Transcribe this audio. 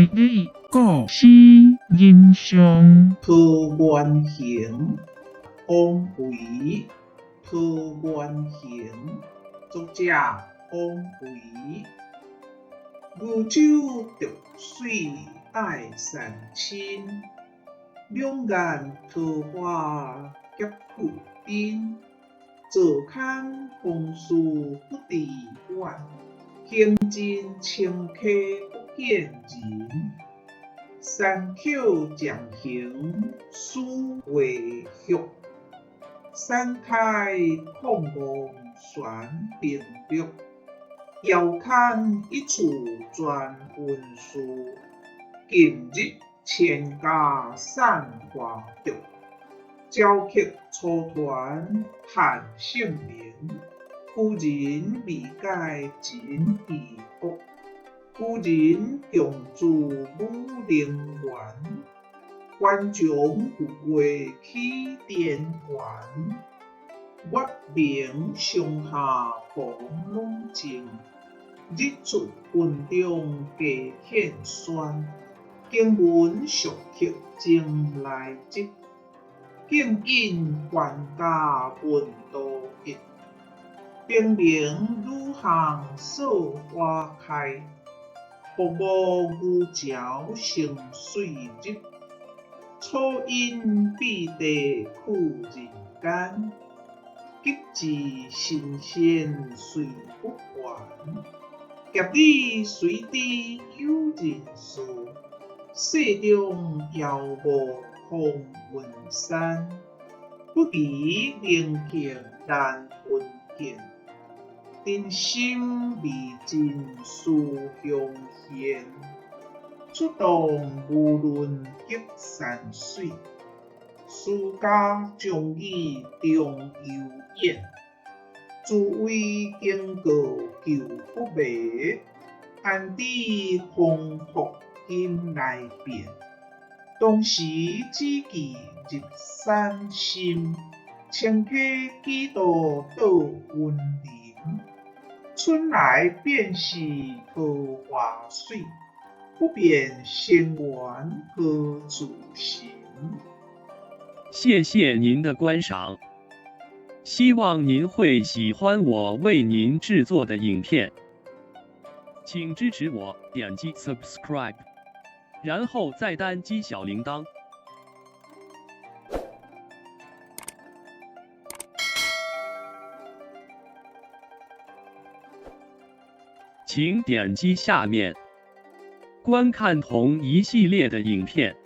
大理古诗吟诵。桃源行，王维。桃源行，作者王维。牛洲濁水爱山深，两岸桃花夹旧珍。坐看枫树不知远，行尽清溪不见人。山口渐行思月玉，山开旷望悬平绿。遥看一处全云树，近日千家散花著。朝客初传汉圣明，故人未解真意国。故人共住武陵源，关中有月起田园。月明松下薄暖静，日出云中鸡犬喧。惊闻熟客争来集，径引还家问道一。平明女行锁花开，薄雾牛嚼成碎日。初阴碧地去人间，急智神仙随不还。夹你随知有人事，世中遥无空云山。不疑灵境难分见，真心未尽思乡贤。出动无论极山水，书家将语中悠远。诸位经过旧不迷，安知风福今来变？当时只记入山深，清溪几度到云林。春来便是桃花水，不辨仙源何处寻。谢谢您的观赏，希望您会喜欢我为您制作的影片，请支持我点击 subscribe，然后再单击小铃铛。请点击下面观看同一系列的影片。